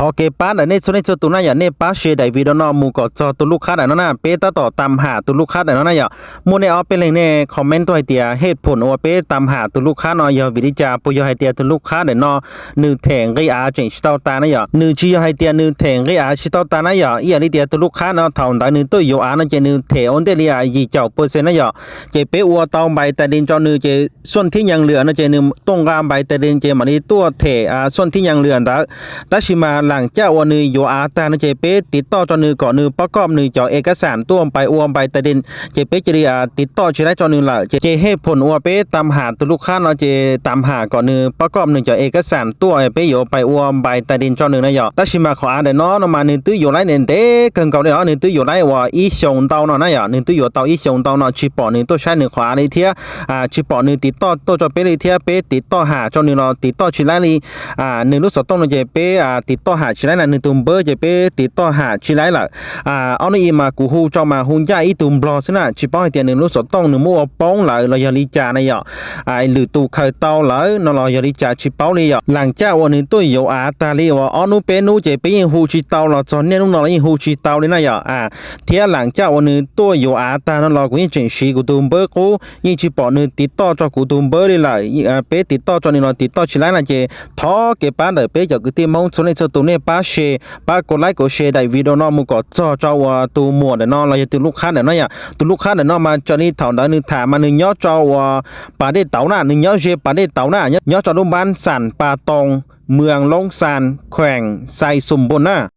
Ok, pab ntawm nej txhua nej txhua tus na yom, nej pab share daim video no mus kom txog tus lub khab ntawm no na, peb tab tom tam ham tus lub khab ntawm no na yom. Muaj nej ob peb leeg nej comment tuaj hais tias hej phoom uas peb tam ham tus lub khab no yog vim li cas, puas yog hais tias tus lub khab ntawm no nws them nqi av tseem tsis tau tas na yom. Nws tsis yog hais tias nws them nqi av tsis tau tas na yom, ib yam li tias tus lub khab no thaum ntawd nws tuaj yuav av no ces nws them ua ntej li yim caum pua xe na yom. Ces peb ua tau npais tais di rau nws ces xuaj thib nyees lwm no ces nws tuaj nqa npais tais di ces mam li tuaj them xuaj thib nyees lwm ntawd. Tab sis mas lam caj uas nws yuav av tag no ces peb tiv toj rau nws kom nws pab koj nws cov e kab xam tuaj npais ua npais tais di, ces peb cia li tiv toj tsis laib rau nws lawm. Ces hej phoom uas peb tam ham tus lub khab no ces tam ham kom nws pab koj nws cov e kab xam tuaj peb yuav pais ua npais tais di rau nws na yom. Tab sis mas qhov av ntawm no no mas nws twb yuav laib ntev ntev kawg nkaus li os, nws twb yuav laib uas ib xyoos ntau no na yom, nws twb yuav tau ib xyoos ntau no tsis pom nws tuaj saib nws qhov av li thiab, tsis pom nws tiv toj tuaj rau peb li thiab, peb tiv toj ham rau nws los tiv toj tsis laib li. Nws lub xov tooj no ces peb tiv toj ham tsis laib na, nws tus npawb ces peb tiv toj ham tsis laib lawm. Ob hnub i mas kuv hu rau mas hu ncaj ib tug nplog xwb na, tsis paub hais tias nws lub xov tooj nws muab ua poob lawm los yog li cas na yom. Lwm tus khaws tau lawm no los yog li cas tsis paub li yom. Lam caj uas nws tuaj yuav av tag li uas ob hnub peb hnub ces peb yeej hu tsis tau los txog niaj hnub no los yeej hu tsis tau li na yom. Thiab lam caj uas nws tuaj yuav av tag no los kuv yeej tseem siv kuv tus npawb qub, yeej tsis pom nws tiv toj rau kuv tus npawb li lawm. Peb tiv toj rau nws los tiv toj tsis laib na, ces thov kev pab ntawm peb cov kwv tij Hmoob txhua leej txhua tus nej pab share, pab kov like kov share daim video no mus kom txog rau uas tus muam ntawm no los yog tus lub khab ntawm no yom. Tus lub khab ntawm no mas raws li thaum ntawd nws tham mas nws nyob rau uas pas dej tauv na, nws nyob ze pas dej tauv na, nyob rau lub npab Xam Pas Toos, Mws Loob Xas, Kheem Xais Xum Npun na.